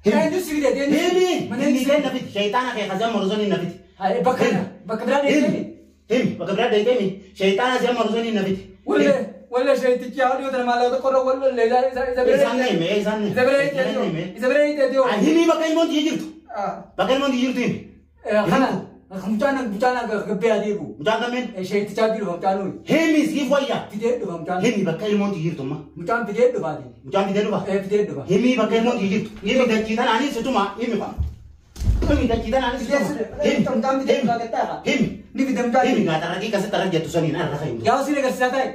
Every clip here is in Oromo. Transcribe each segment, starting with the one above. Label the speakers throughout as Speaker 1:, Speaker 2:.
Speaker 1: Eenyu si fide?
Speaker 2: Himi. Himi na fiti. Shaytaana kee kasee marusanii na fiti.
Speaker 1: Bakka bakka biraa deemtee.
Speaker 2: Himi bakka biraa deemtee mi? Shaytaana si marusanii na fiti.
Speaker 1: Wallee wallee shaytichi haa dhiyoo tana maallaqa tokko irra wallee isa isa bira.
Speaker 2: Isaan na hime isaan na
Speaker 1: Isa bira hiiteetoo. Isa bira hiiteetoo.
Speaker 2: Himi bakka ilmoon tiyya jirtu. Bakka ilmoon tiyya jirtu himi.
Speaker 1: Kana mucaan mucaan gabbee adeemu.
Speaker 2: Mucaan kameen?
Speaker 1: Shaytichaa jiru mucaan nuyi.
Speaker 2: Himi siif wayya.
Speaker 1: Fidee dhufa mucaan.
Speaker 2: Himi bakka ilmoon tiyya jirtu amma.
Speaker 1: Mucaan fidee dhufaati.
Speaker 2: Mucaan fidee dhufa?
Speaker 1: Fidee dhufa.
Speaker 2: Himi bakka ilmoon tiyya jirtu. Himi dachii tana anis situma himi fa. Himi dachii tana anis situma. Himi.
Speaker 1: Mucaan fidee dhufa gattaa.
Speaker 2: Himi.
Speaker 1: Ni fide mucaan.
Speaker 2: Himi gaatarrakii kasatti arra jettu saniin arra kan himtu.
Speaker 1: Yaa si agarsiisaa ta'e.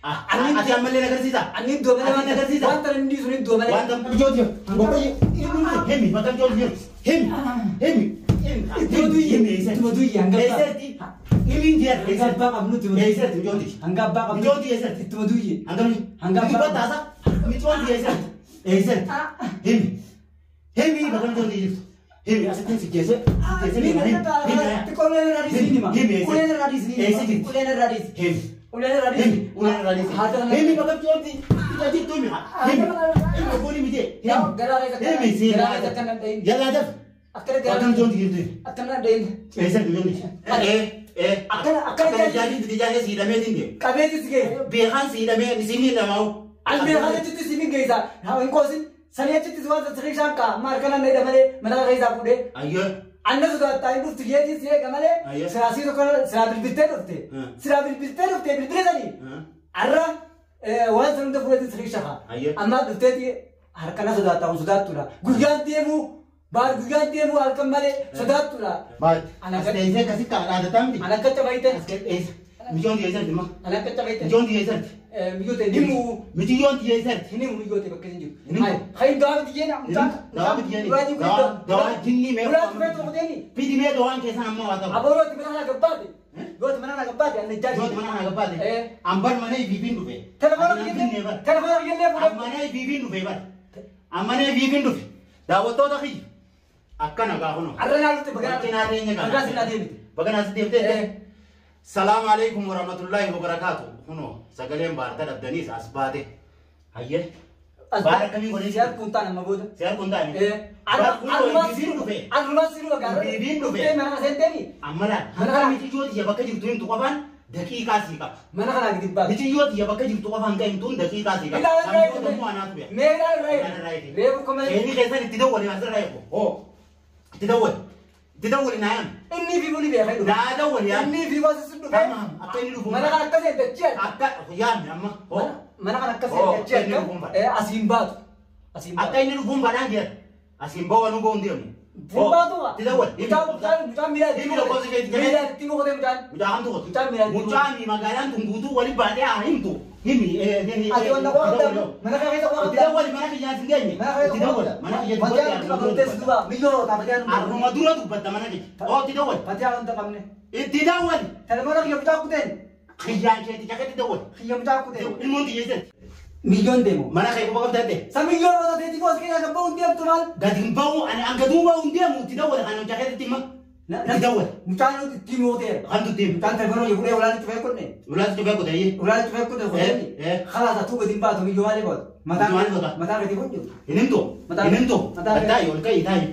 Speaker 2: Ati ammallee agarsiisa.
Speaker 1: Ani iddoo malee
Speaker 2: Ati agarsiisa.
Speaker 1: wanta inni dhiisu iddoo malee.
Speaker 2: Wanta mijooti. Himi bakka mijooti jiru. Himi. Himi.
Speaker 1: Iddoo duyye. Iddoo duyye hanga abbaa.
Speaker 2: Eessatti? Himi jira.
Speaker 1: Hanga abbaa qabnu itti
Speaker 2: Eessatti mijooti?
Speaker 1: Hanga abbaa qabnu.
Speaker 2: Mijooti eessatti?
Speaker 1: Ittuma duyye.
Speaker 2: Hanga
Speaker 1: Hanga abbaa.
Speaker 2: Dubbatta haasaa. Mijooti eessatti? Eessatti? Himi. Himi bakka mijooti jirtu. Himi asitti si geesse. Geesse himi. Himi.
Speaker 1: Uleen irraa dhiisii nima.
Speaker 2: Himi.
Speaker 1: Uleen irraa dhiisii nima.
Speaker 2: Eessa jirti?
Speaker 1: Uleen irraa dhiisii.
Speaker 2: Himi.
Speaker 1: Uleen irraa
Speaker 2: Himi.
Speaker 1: dhiisii.
Speaker 2: Uleen irraa dhiisii.
Speaker 1: Haa ta'an.
Speaker 2: Himi bakka mijooti. Jirtu himi. Himi. Himi gooni miti. Himi.
Speaker 1: Garaa keessa
Speaker 2: Himi si.
Speaker 1: garaa keessa akka nan dhahin.
Speaker 2: Yallaa daf.
Speaker 1: Akkana
Speaker 2: Bakka
Speaker 1: garaa
Speaker 2: mijooti jirtu.
Speaker 1: akkana nan dhahin.
Speaker 2: Eessatti mijooti?
Speaker 1: Akkana akkana
Speaker 2: Akkana jaaliin dijaalee siidhamee dinge.
Speaker 1: Qabeetis ga'e.
Speaker 2: Beekaan siidhamee isin miidhamaa'u.
Speaker 1: Albee achitti si mingeessa. Hin qoosin. Sanii achittis waan sirrii isaan ka'a. Amma harka nan dhahidha malee mana keessaa fuudhee.
Speaker 2: Ayyoo.
Speaker 1: Anna sodaattaa hin dhuftu jeetii si eega malee.
Speaker 2: Ayyoo.
Speaker 1: Siraa sii tokko siraa bilbiltee dhufte. Siraa bilbiltee dhufte bilbila sanii. Arra waan san hunda fuudheetiin sirrii shafa.
Speaker 2: Ayyoo.
Speaker 1: Amma dhufteeti harka na sodaattaa kun sodaattuudha. Guyyaan deemu baar guyyaan deemu halkan malee sodaattuudha.
Speaker 2: Baay'ee. As dheessee akkasitti dhaadataa miti.
Speaker 1: Ana akka cabayte.
Speaker 2: As dheessa. Mijoon dhiyeessatti ma.
Speaker 1: Ana akka cabayte.
Speaker 2: Mijoon dhiyeessatti.
Speaker 1: Miyyoota himu.
Speaker 2: Mijoon dhiyeessatti.
Speaker 1: Himu miyyoota bakka isin jiru.
Speaker 2: Hin himu.
Speaker 1: Hayi dawaa miti jeena.
Speaker 2: Dawaa miti jeeni. Dawaa jinnii mee.
Speaker 1: Ulaa dhufee tokko deeni.
Speaker 2: Fidi mee dawaan keessan ammoo haa ta'u.
Speaker 1: Aboorooti mana kana gabbaate. Yooti mana kana gabbaate anna ijaa.
Speaker 2: Yooti mana kana gabbaate. Ambar mana ibiibiin dhufe.
Speaker 1: Telefoona kiyyallee telefoona kiyyallee fuudhee.
Speaker 2: Mana ibiibiin dhufe bar. Amana ibiibiin dhufe. Daawwattoota kiyya. Akkana gaafa
Speaker 1: Arra naa dhufte baganaa.
Speaker 2: Baganaa teenya kana.
Speaker 1: Baganaa sinaa deebite.
Speaker 2: Baganaa si deebite. Salaam alaikum warahmatullahi wabarakatuh. Kunoo sagaleen baarta dhabdaniis as baate. Hayyee. Baara akkamii godhee
Speaker 1: Siyaar kun taane amma booda.
Speaker 2: Siyaar kun taane.
Speaker 1: Arrumaa
Speaker 2: Ibiibiin dhufe.
Speaker 1: Arrumaa sinuu bagaa.
Speaker 2: Ibiibiin dhufe.
Speaker 1: Mana kana seenteeni.
Speaker 2: Amma laal. Hanga miciyyooti tiyya bakka jirtu himtu qofaan daqiiqaa sii qaba.
Speaker 1: Mana kanaa gadi baate.
Speaker 2: Miciyyooti tiyya bakka jirtu qofaan kan himtuun daqiiqaa sii qaba.
Speaker 1: Ilaa irraa
Speaker 2: Sammoo dammoo anaatu beeka.
Speaker 1: Mee ilaa irraa
Speaker 2: Ilaa irraa
Speaker 1: eegi. Reefu koma.
Speaker 2: Sheeni keessan itti dawwali asirraa eegu. Hoo. Itti dawwali. Itti dawwali naa yaami.
Speaker 1: Inni fi buni beeka dhufe.
Speaker 2: Naa dawwali yaami.
Speaker 1: Inni fi waasi sun dhufe.
Speaker 2: Tamam. Akka inni dhufu.
Speaker 1: Mana kana akka seente achi.
Speaker 2: Akka yaami amma. Hoo.
Speaker 1: Mana kana akka
Speaker 2: Oh,
Speaker 1: seente achi
Speaker 2: inni dhufuun bara.
Speaker 1: Asiin baatu. Asiin baatu.
Speaker 2: Akka inni dhufuun badhaan jira. Asiin bahu anuu bahuun deemu.
Speaker 1: Siin baatu waa.
Speaker 2: Itti dawwali.
Speaker 1: Mucaan mucaan mucaan miidhaa
Speaker 2: Himi lakkoofsa keetti jedhee.
Speaker 1: Miidhaa itti mukootee mucaan.
Speaker 2: Mucaa kamtu qotu?
Speaker 1: Mucaan miidhaa itti
Speaker 2: Mucaan magaalaan tun guutuu wali baatee haa himtu. Himi.
Speaker 1: Ati wanta qofa qabda. Mana kana keessa qofa
Speaker 2: Itti
Speaker 1: qabda.
Speaker 2: dawwali mana kiyyaa sin geenye.
Speaker 1: Mana keessa
Speaker 2: Itti
Speaker 1: qofa
Speaker 2: dawwali
Speaker 1: qabda.
Speaker 2: mana kiyyaa
Speaker 1: Fatiyaa wanta qabamtee si duuba miyyoo ta'a fatiyaan hunda.
Speaker 2: Arruma dura dubbatta mana kiyya. Oo itti dawwali.
Speaker 1: Fatiyaa wanta qabne.
Speaker 2: Itti dawwali.
Speaker 1: Telefoona kiyya mucaa kuteen.
Speaker 2: Kiyyaan keetti caqetti dawwali.
Speaker 1: Kiyya mucaa kuteen.
Speaker 2: Ilmoon xiyyeessatti.
Speaker 1: Miyyoon deemu.
Speaker 2: Mana kee qofa qabda ta'e.
Speaker 1: Sa miyyoon wanta teetii foos keessa kan bahuun deemtu maal?
Speaker 2: Gadi hin bahu ani hanga duuba hin deemu itti dawwali kan caqetti hima. Itti dawwali.
Speaker 1: Mucaan itti mooteera.
Speaker 2: Kan tutti hima.
Speaker 1: Mucaan telefoona kiyya fuudhee olaanitti cufee kunne.
Speaker 2: Ulaas cufee kute iyyee.
Speaker 1: Olaanitti cufee kunne
Speaker 2: Eh.
Speaker 1: Khalaas atuu gadi hin baatu miyyoo maaliif baatu?
Speaker 2: Miyyoo maaliif baata?
Speaker 1: Mataa gadi fuudhu.
Speaker 2: Hin himtu. Hin himtu. Taayi ol ka'i taayi.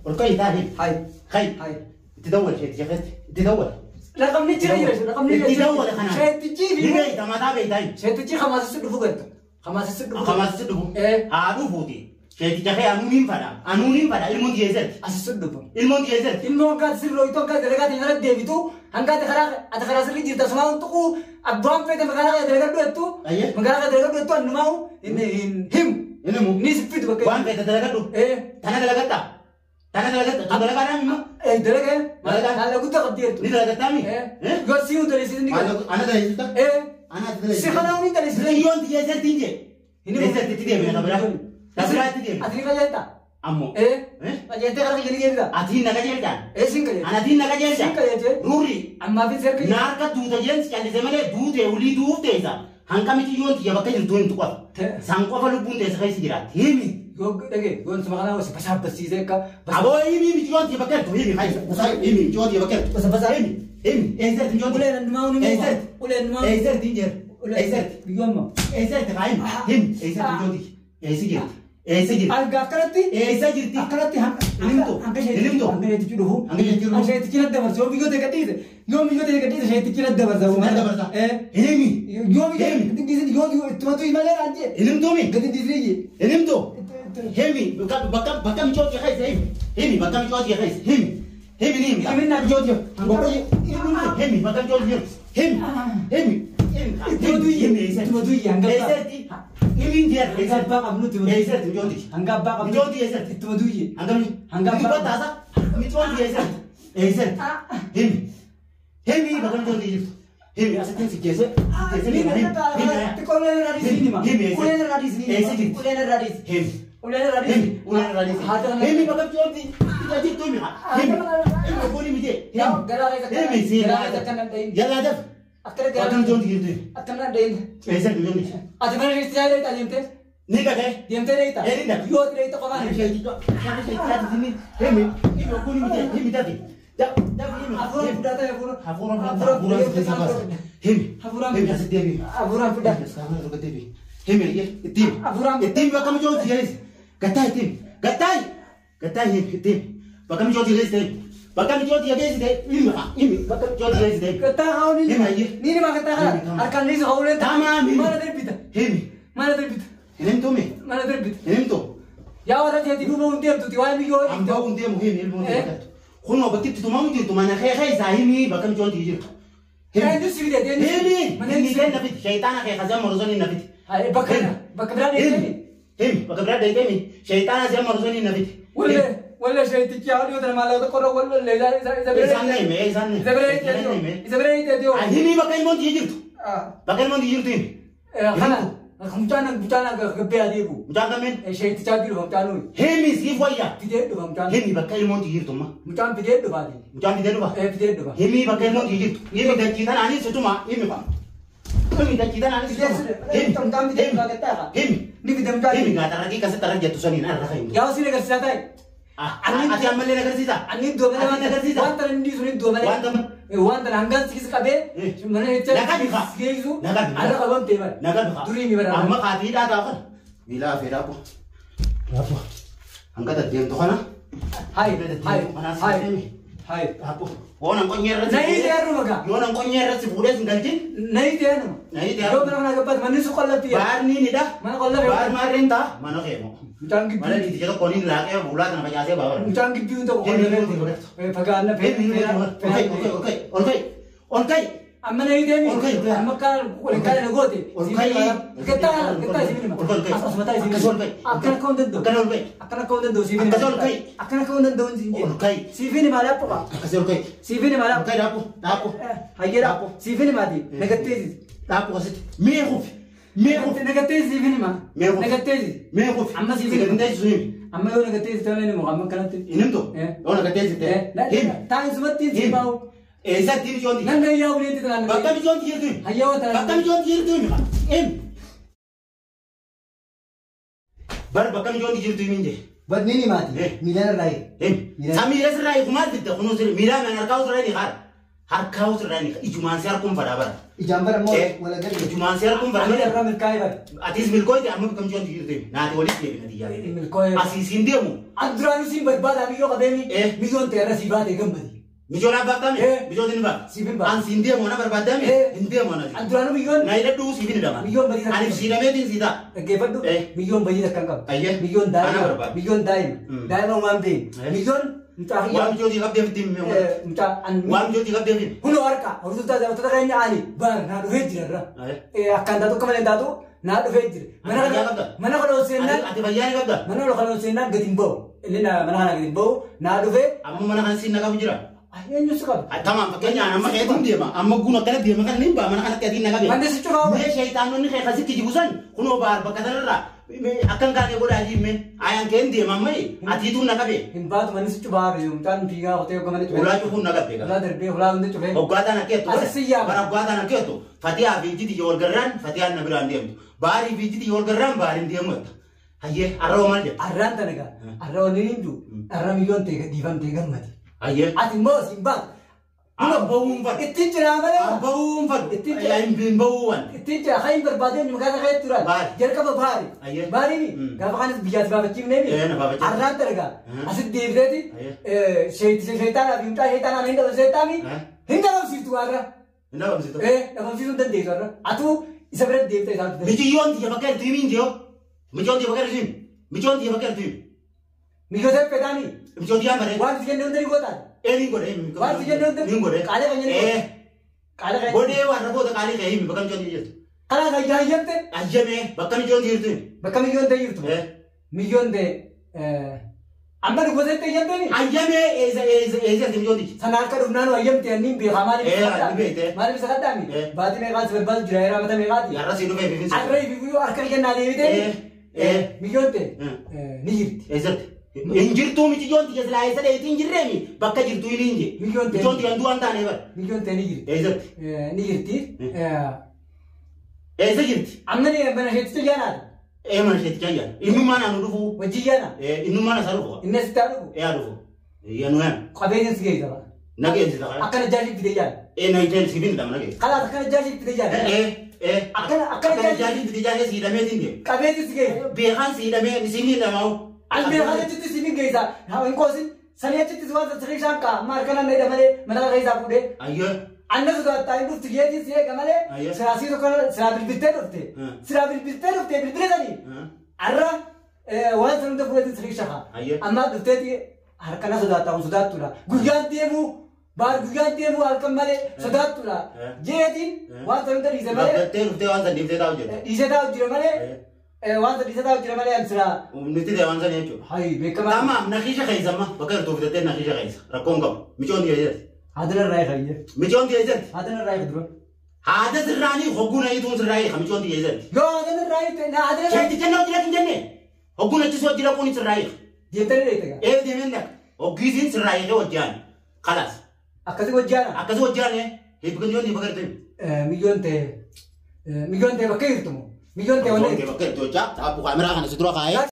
Speaker 2: Ol ka'i taayi.
Speaker 1: Hayi.
Speaker 2: Ka'i.
Speaker 1: Hayi.
Speaker 2: Itti dawwali sheetti caqetti. Itti dawwali.
Speaker 1: Raqamni jira jira raqamni
Speaker 2: Itti dawwali kanaan.
Speaker 1: Sheettichi
Speaker 2: Ni
Speaker 1: fi
Speaker 2: beeyta mataa beeyta.
Speaker 1: sheettichi hamaasissi dhufu galta. Hamaasissi dhufu.
Speaker 2: Hamaasissi dhufu. Haa dhufuuti. Sheetti caqee anuun hin fadha. Anuun hin fadha. Ilmoon xiyyeessatti.
Speaker 1: Asissi dhufu.
Speaker 2: Ilmoon xiyyeessatti.
Speaker 1: Ilmoo hangaati sirrii hoyitoo hangaati dalagaa ta'e irra deebitu hangaati karaa ati karaa sirrii jirta sumaa tuquu abbaan feete magaalaa kee dalagaa dhuettu magaalaa kee dalagaa dhuettu annumaa'u hin himu.
Speaker 2: Hin himu.
Speaker 1: Ni siffitu bakka.
Speaker 2: Waan feete dalagadhu. Tana dalagatta. Tana dalagatta. Tu dalagaa hima.
Speaker 1: Dalagaa. Maallaqa guddaa qabdi jettu.
Speaker 2: Ni dalagattaa mi?
Speaker 1: Yoo si hunda leessisi ni
Speaker 2: qaba. Ana dalagsista? Ana dalagsista.
Speaker 1: Si kana hundi dalagsista.
Speaker 2: Biyyoon xiyyeessatti hin jee. Xiyyeessatti itti deemina kabira. Kabira itti deemina.
Speaker 1: Ati ni qajeelta?
Speaker 2: Ammoo.
Speaker 1: Qajeeltee karaa kiyya ni deebita?
Speaker 2: Ati na qajeeltaan.
Speaker 1: Siin qajeelte.
Speaker 2: Ana ati na qajeeltaan.
Speaker 1: Siin qajeelte.
Speaker 2: Ruurri.
Speaker 1: Ammaa fi seerka.
Speaker 2: Na harka duuta jeen si callise malee duute olii duuf teessa. Hanqa miciyyoon xiyya bakka jirtu hin tuqafa. San qofa lubbuun teessa keessa jiraatti. Himi.
Speaker 1: Yoo dhagee yoon suma kanaa wasi basaabbasiisee akka.
Speaker 2: Aboo himi miciyyoon xiyya bakka jirtu himi. Himi miciyyoon xiyya bakka jirtu.
Speaker 1: Basa
Speaker 2: Himi. Himi. Eessatti miciyyoon.
Speaker 1: Uleen annumaa ni
Speaker 2: Eessatti.
Speaker 1: Uleen annumaa.
Speaker 2: Eessatti hin jiru. Eessatti.
Speaker 1: Biyyoon ma.
Speaker 2: Eessatti haa himi. Himi. Eessatti miciyyoon xiyya. Eessi jirti. Eessa jirti?
Speaker 1: Argaa akkanatti.
Speaker 2: Eessa jirti?
Speaker 1: Akkanatti
Speaker 2: Hinimtu.
Speaker 1: hanga
Speaker 2: Hinimtu.
Speaker 1: sheetichi dhufu.
Speaker 2: Hanga sheetichi dhufu.
Speaker 1: Hanga sheetichi na dabarsa. Yoo biyyoo ta'e gadhiise. Yoo biyyoo ta'e gadhiise sheetichi na dabarsa.
Speaker 2: Na dabarsa.
Speaker 1: Eh.
Speaker 2: Hinimi.
Speaker 1: Yoo biyyoo gadi dhiise yoo ittumatu malee naan jee.
Speaker 2: Hinimtuumi.
Speaker 1: Gadi dhiisee jee.
Speaker 2: Hinimtu. Himi bakka bakka micooti keessa himi. Himi bakka micooti keessa himi. Himi ni himi.
Speaker 1: Himi na-
Speaker 2: micooti. Bakka himi bakka micooti jiru. Himi. Himi.
Speaker 1: Ittumatu
Speaker 2: Himi eessatti?
Speaker 1: ittumatu hanga abbaa.
Speaker 2: Eessatti? Himi hin jira.
Speaker 1: Hanga abbaa qabnu ittumatu.
Speaker 2: Eessatti micooti?
Speaker 1: Hanga abbaa qabnu.
Speaker 2: Micooti eessatti?
Speaker 1: Ittumatu
Speaker 2: Hanga
Speaker 1: Hanga abbaa.
Speaker 2: Dubbatta haasaa. Micooti eessatti? Eessatti? Himi. Himi bakka micooti jirtu. Himi asitti si geesse. Himi.
Speaker 1: Uleen irraa dhiisi nima.
Speaker 2: Himi
Speaker 1: Uleen irraa dhiisi nima.
Speaker 2: Eessa jirti?
Speaker 1: Uleen irraa dhiisi.
Speaker 2: Himi.
Speaker 1: Uleen irraa dhiisi.
Speaker 2: Himi. Uleen irraa dhiisi.
Speaker 1: Haati kana.
Speaker 2: Himi bakka micooti jirtu himi. Himi. Himi okkoon himi jee. Himi.
Speaker 1: Garaa keessa
Speaker 2: Himi si.
Speaker 1: garaa keessa akkana dhayin.
Speaker 2: Yallaa daf.
Speaker 1: Akkana
Speaker 2: Bakka
Speaker 1: garaa
Speaker 2: micooti jirtu.
Speaker 1: akkana dhayin.
Speaker 2: Eessatti micooti?
Speaker 1: Ati mana sheetichaa dheeyita deemtee?
Speaker 2: Ni dhaqee.
Speaker 1: Deemtee dheeyita?
Speaker 2: Ee, ni dhaqa.
Speaker 1: Yoo ati dheeyita qofaan.
Speaker 2: Himi. Himi okkoon himi jee. Himi dafi. Dafi himi.
Speaker 1: Hafuuraan fudhaa ta'e hafuura.
Speaker 2: Hafuuraan fudhaa. Hafuuraan keessa baasa. Himi.
Speaker 1: Hafuuraan
Speaker 2: Himi asitti deebi'i.
Speaker 1: Hafuuraan fudhaa.
Speaker 2: Himi ittiin.
Speaker 1: Hafuuraan
Speaker 2: Ittiin bakka micooti jees. Gattaa ittiin. Gattaa. Gattaa himi ittiin. Bakka micooti jees ta'e. Bakka micooti jees ta'e. Himi himi bakka micooti jees ta'e.
Speaker 1: Gattaa haa'uun
Speaker 2: Himi ayyee.
Speaker 1: ni nima gattaa kana. Harkaan dhiisu haa'uun
Speaker 2: Tamaam himi.
Speaker 1: Mana darbita.
Speaker 2: Himi.
Speaker 1: Mana darbita.
Speaker 2: Hinimtuumi.
Speaker 1: Mana darbita.
Speaker 2: Hinimtu.
Speaker 1: Yaa warra teetii duuba hin deemtuti waa'ee biyyoo
Speaker 2: Hambaa kun deemu himi ilmoon deemtu. Kunoo bakki itti tumamu jirtu mana kee keessaa himi bakka micooti jirtu.
Speaker 1: Eenyu si fide eenyu?
Speaker 2: Himi.
Speaker 1: Mana
Speaker 2: Himi kee nafiti. Shayitaana kee kasee morosonni nafiti.
Speaker 1: Bakka bakka biraa
Speaker 2: Himi.
Speaker 1: deemtee.
Speaker 2: Himi bakka biraa deemtee himi. Shayitaana see morosonni nafiti.
Speaker 1: Wallee wallee sheetichi haa dhiyoo tana maallaqa tokko irra wallee isa isa bira.
Speaker 2: Isaan na hime isaan na
Speaker 1: Isa bira hiiteetiyoo. Isa bira hiiteetiyoo.
Speaker 2: Himi bakka ilmoon jirtu. Bakka ilmoon jirtu himi.
Speaker 1: Kana mucaan mucaan gabbee adeemu.
Speaker 2: Mucaan kameen?
Speaker 1: Sheetichaa jiru mucaan nuyi.
Speaker 2: Himi siif wayya.
Speaker 1: Fidee dhufa mucaan.
Speaker 2: Himi bakka ilmoon jirtu amma.
Speaker 1: Mucaan fidee dhufaati.
Speaker 2: Mucaan fidee dhufa.
Speaker 1: Fidee dhufa.
Speaker 2: Himi bakka ilmoon jirtu. Himi dachii tanaanis utuma himi fa. Himi dachii tanaanis utuma. Himi.
Speaker 1: Mucaan fidee dhufa gattaa qaba.
Speaker 2: Himi.
Speaker 1: Ni fide mucaan.
Speaker 2: Himi gaatarra akkasitti arra jettu saniin arra fayyadu.
Speaker 1: Yaa si agarsiisaa ta'e.
Speaker 2: Ati ammallee agarsiisa.
Speaker 1: Ani iddoo malee
Speaker 2: Ati agarsiisa.
Speaker 1: wanta inni sun iddoo malee.
Speaker 2: Wanta
Speaker 1: Wanta hangaan sikis qabee mana jecha
Speaker 2: Nagaa bifa.
Speaker 1: geessu
Speaker 2: Nagaa bifa.
Speaker 1: arra qabamtee bara.
Speaker 2: Nagaa bifa.
Speaker 1: Durii ni bara.
Speaker 2: Amma kaatiidhaa ta'a Miilaa fi raappo. Raappo. Hanga deddeemtu kana.
Speaker 1: Hai hai hai hai.
Speaker 2: Raappo. Waan qonyee irratti.
Speaker 1: Nayi ta'e magaa.
Speaker 2: Yoo nan qonyee irratti fuudhee sin galchin.
Speaker 1: Nayi ta'e nama.
Speaker 2: Nayi ta'e.
Speaker 1: Yoo mana kana gabbaatu manni sun qollatti.
Speaker 2: Baarni ni dha.
Speaker 1: Mana qolla
Speaker 2: Baar maarreen ta'a. Mana keemo.
Speaker 1: Mucaan
Speaker 2: Mana
Speaker 1: gibbii.
Speaker 2: dhiiticha tokkoon inni laaqee bulaa kana facaasee baabara.
Speaker 1: Mucaan gibbii tokko
Speaker 2: Himi,
Speaker 1: qolla
Speaker 2: himi, himi.
Speaker 1: Fagaanna
Speaker 2: Himi, himi, himi. Ol ka'i, ol ka'i, ol ka'i, ol ka'i, ol ka'i.
Speaker 1: Amma nayi ta'e
Speaker 2: Ol ka'i, ol ka'i.
Speaker 1: amma kaan waliin kaan na goote.
Speaker 2: Ol ka'i.
Speaker 1: Gattaa gattaa si minima.
Speaker 2: Ol ka'i, ol ka'i.
Speaker 1: As mataa si
Speaker 2: Akkas ol ka'i.
Speaker 1: Akkana ka'uu hin danda'u.
Speaker 2: Akkana ol ka'i.
Speaker 1: Akkana ka'uu hin danda'u siif
Speaker 2: Akkas ol ka'i.
Speaker 1: Akkana ka'uu hin danda'u siin
Speaker 2: Ol ka'i.
Speaker 1: Siif ni maali appa.
Speaker 2: Akkasii ol ka'i.
Speaker 1: Siif ni maali
Speaker 2: Ol ka'i dhaabbu, dhaabbu.
Speaker 1: Hayyeedha. Siif ni maali nagatteesi.
Speaker 2: Dhaabbu asitti. Mee kufi. Mee kufi.
Speaker 1: Nagatteesi siif ni maa.
Speaker 2: Mee kufi.
Speaker 1: Nagatteesi.
Speaker 2: Mee kufi.
Speaker 1: Amma siif
Speaker 2: Si
Speaker 1: ni
Speaker 2: gadi teessisu himi.
Speaker 1: Amma yoo nagatteesi ta'ee ni muka amma kanatti.
Speaker 2: Hin himtu? Yoo na gadi teessiste. Himi.
Speaker 1: Taa'in sumatti si baa'u.
Speaker 2: Eessatti micooti?
Speaker 1: Nan gayyaa uleetti tanaan.
Speaker 2: Bakka micooti jirtu himi.
Speaker 1: Hayyaa waan
Speaker 2: Bakka
Speaker 1: tanaan.
Speaker 2: micooti jirtu himi. Himi. Bar bakka micooti jirtu himi hin jee.
Speaker 1: Badni ni maati. Miilaan irraa
Speaker 2: Himi. Samiira sirraa hiiku maal fidda kunuu sirri miilaan kan harkaa sirraa ni haara. Harkaa sirraa ni ijumaan si harkuun fadhaa bara.
Speaker 1: Ijaan bara immoo walagallee.
Speaker 2: Ijumaan si harkuun fadhaa
Speaker 1: Ani
Speaker 2: bara.
Speaker 1: irraa milkaa'ee bara.
Speaker 2: Atis milkooyte amma bakka micooti jirtu himi. Naati walitti deebina xiyyaara.
Speaker 1: Milkooyee.
Speaker 2: Asii siin deemu.
Speaker 1: An duraanuu siin barbaada miyyoo qabeemi. Miyyoon ta'e irra sii baatee gammadi.
Speaker 2: Mijoon abbaa
Speaker 1: Eh.
Speaker 2: Mijoon ni ba'a.
Speaker 1: Siif hin ba'a.
Speaker 2: An siin deemu ana barbaadame.
Speaker 1: Eh.
Speaker 2: Hin deemu ana.
Speaker 1: An duraanuu miyyoon
Speaker 2: Na hidhadhuu siif hin hidhama.
Speaker 1: Miyyoon badii takka
Speaker 2: Ani siidhameetiin sii ta'a.
Speaker 1: dhaggeeffadhu.
Speaker 2: Eh.
Speaker 1: Miyyoon badii takka hin qabu.
Speaker 2: Ayyee.
Speaker 1: Miyyoon
Speaker 2: Ana
Speaker 1: daa'ima.
Speaker 2: barbaada.
Speaker 1: Miyyoon daa'ima.
Speaker 2: Mm.
Speaker 1: Daa'ima waan beeku.
Speaker 2: Eh.
Speaker 1: Miyyoon mucaa
Speaker 2: Waan
Speaker 1: kiyyaa.
Speaker 2: mijootii qabdeef ittiin himi.
Speaker 1: Mucaa an
Speaker 2: Waan mijootii qabdeef himi.
Speaker 1: Kunoo harka hordoftoota daawwattoota keenya ani baar naa dhufee jira irra.
Speaker 2: Eh.
Speaker 1: Akkaan taatu akka malee hin taatu naa dhufee jira. Mana
Speaker 2: Ati fayyaa
Speaker 1: kana
Speaker 2: qabda?
Speaker 1: mana kana ol seennaan
Speaker 2: Ati fayyaa ni qabda?
Speaker 1: mana kana ol seennaan gadi hin ba'u. Inni mana kana gadi hin ba'u naa dhufee
Speaker 2: Amma mana kana siin naqabu jira.
Speaker 1: Eenyu si qaba?
Speaker 2: Tamam fakkeenyaan amma keetiin deema. Amma guun akkana deema kana ni ba'a mana kanatti atiin naqabe.
Speaker 1: Manni si cufaa
Speaker 2: Mee shayitaanonni kee kasitti jibu san kunoo baar bakka sanarraa akkan kaanee godhaa jimme ayaan keen deema amma atiituun naqabe.
Speaker 1: Hin baatu manni si cufaa fi mucaan fiigaa qotee hogga mana cufee.
Speaker 2: Ulaa cufuun naqabe.
Speaker 1: Hulaa darbee hulaa hunda cufee.
Speaker 2: Hoggaataan akkeettu.
Speaker 1: Asi si yaaba.
Speaker 2: Bara hoggaataan akkeettu. Fatihaa fi jiti yoo garraan fatiyaan na biraan deemtu. Baarii fi jiti yoo garraan baariin deemu. Hayyee arroo maal jedha?
Speaker 1: Arraan tana gaa. Arra wanni hin jiru. Arra miyyoon ta'e dhiifamtee gammadi.
Speaker 2: Hayyee.
Speaker 1: Ati immoo si hin baatu.
Speaker 2: Abbawuun fadhu.
Speaker 1: Ittiin jiraa malee.
Speaker 2: Abbawuun fadhu.
Speaker 1: Ittiin jira.
Speaker 2: Hin bawuuwan.
Speaker 1: Ittiin jira hayin barbaadee magaalaa keessa turan.
Speaker 2: Baari.
Speaker 1: Jalqaba baari.
Speaker 2: Ayyee.
Speaker 1: Baariini gaafa kanas biyyaas baafachiifneemi.
Speaker 2: Ee, na baafachiifne.
Speaker 1: Arraan dargaa. Asitti deebiteeti.
Speaker 2: Ayyee.
Speaker 1: Sheeytaanaa fi mucaa sheeytaanaa hin dhabamsiiftaami. Hin dhabamsiiftu warra.
Speaker 2: Hin dhabamsiiftu.
Speaker 1: Ee dhabamsiisuu hin dandeessu warra. Atuu isa bira deebitee isaan fidee.
Speaker 2: Miciyyoon tiyya bakka jirtu himiin jiyoo. Miciyyoon tiyya bakka jirtu himi. Miciyyoon tiyya bakka jirtu himi.
Speaker 1: Miciyyoota fedhaani.
Speaker 2: Miciyyoon tiyyaan baree.
Speaker 1: Waan si jennee hunda ni gootaan.
Speaker 2: Ee ni godhe.
Speaker 1: Waan si jennee hunda.
Speaker 2: Ni godhe.
Speaker 1: Qaalee kan jennee.
Speaker 2: Ee.
Speaker 1: Qaalee kan.
Speaker 2: Godhee warra booda qaalii kee himi bakka miciyyoon tiyya jirtu.
Speaker 1: Kalaas ayyaayamte.
Speaker 2: Ayyamee bakka miciyyoon tiyya jirtu himi.
Speaker 1: Bakka miciyyoon ta'e jirtu.
Speaker 2: Ee.
Speaker 1: Miciyyoon ta'e. Amma dhugosetti ayyamteeni.
Speaker 2: Ayyamee eessa eessa eessa jirti miciyyoon tiyya.
Speaker 1: Sana akka dhufnaanu ayyamte anniin beekaa maaliif
Speaker 2: Ee,
Speaker 1: isa
Speaker 2: ani
Speaker 1: kadhaami?
Speaker 2: beekte.
Speaker 1: Maaliif isa kadhaami?
Speaker 2: Ee.
Speaker 1: Baatii meeqaan si barbaadu jira yeroo amata meeqaati?
Speaker 2: Yarra si dhufee fi
Speaker 1: Arra ifiyyuu harka kennaa deebitee.
Speaker 2: Ee, ee.
Speaker 1: Miciyyoon ta'e
Speaker 2: Ee.
Speaker 1: ni jirti.
Speaker 2: Eessa jirti? Hin jirtuu miciyyoon tiyya silaa eessa dheetii hin jirreemi bakka jirtu hin hin je.
Speaker 1: Miciyyoon ta'e.
Speaker 2: Miciyyoon tiyya du'aan taanee bara.
Speaker 1: Miciyyoon ta'e ni jirti.
Speaker 2: Eessa jirti?
Speaker 1: Ni jirti.
Speaker 2: Eessa jirti?
Speaker 1: Amma ni mana isheetti yaanaati.
Speaker 2: Ee mana isheetti yaana. Innummaan anu dhufuu.
Speaker 1: Wajjin yaana.
Speaker 2: Ee innummaan asa dhufu.
Speaker 1: Inni asitti haa dhufu.
Speaker 2: Ee haa dhufu. Ee nu yaana.
Speaker 1: Qabeenya si geessa bara.
Speaker 2: Na geessisa kana.
Speaker 1: Akkana jaashii fide yaana.
Speaker 2: Ee na ijaan si binda mana geessa.
Speaker 1: Kalaas akkana jaashii fide yaana.
Speaker 2: Ee ee.
Speaker 1: Akkana
Speaker 2: jaashii fide jaashii si hidhameetiin deema.
Speaker 1: Qabeenya si geessa.
Speaker 2: Beekaan si hidhamee si miidhamaa'u.
Speaker 1: An beekaan achitti si min geessa. Hin qoosin. Sanii achitti waan sirrii isaan ka'a. Amma harka nan hidha malee mana keessaa fuudhee.
Speaker 2: Ayyoo.
Speaker 1: Anna sodaattaa hin dhuftu jeetiin si eega malee
Speaker 2: Ayyee.
Speaker 1: siraa sii tokko siraa bilbiltee dhufte. Siraa bilbiltee dhufte bilbila sanii. Arra waan san hunda fuudheetiin sirrii shaqa.
Speaker 2: Ayyee.
Speaker 1: Amma dhufteeti harkana sodaattaa kun sodaattuudha. Guyyaan deemuu baar guyyaan deemuu halkan malee sodaattuudha. Jeetiin waan san hunda dhiise malee
Speaker 2: Babbattee dhuftee waan san dhiiftee taa'u jirti.
Speaker 1: dhiisee taa'u jira malee waan san dhiisee taa'u jira malee ani siraa
Speaker 2: Nuti ta'e waan san jechuudha.
Speaker 1: hayi beekamaa.
Speaker 2: Tamaam nakiisha keessa amma bakka jirtu fidattee nakiisha keessa rakkoon qabu. Micoon tiyya jirti.
Speaker 1: Haadha irraa eega.
Speaker 2: Micoon tiyya jirti.
Speaker 1: Haadha irraa eega dura.
Speaker 2: Haadha sirraanii hogguun ayiituun sirraa eega micoon tiyya jirti.
Speaker 1: Yoo haadha irraa eegte na haadha irraa
Speaker 2: Sheetti jennee hojii hin jenne. Hogguun achis hojii dhaquun sirraa eega.
Speaker 1: deemtanii dheeyte gaa.
Speaker 2: Ee deemeen dhaqa. Hoggiisiin sirraa eegee hojjaan. Kalaas.
Speaker 1: Akkasii hojjaana.
Speaker 2: Akkasii hojjaan micoon tiyya bakka jirtu.
Speaker 1: Miciyyoon ta'e miciyyoon ta'e bakka jirtu moo miciyyoon ta'e
Speaker 2: Micoon
Speaker 1: wanni
Speaker 2: tiyya bakka jirtu hojjaa. Taappuu kaameraa kana si dura kaa'ee.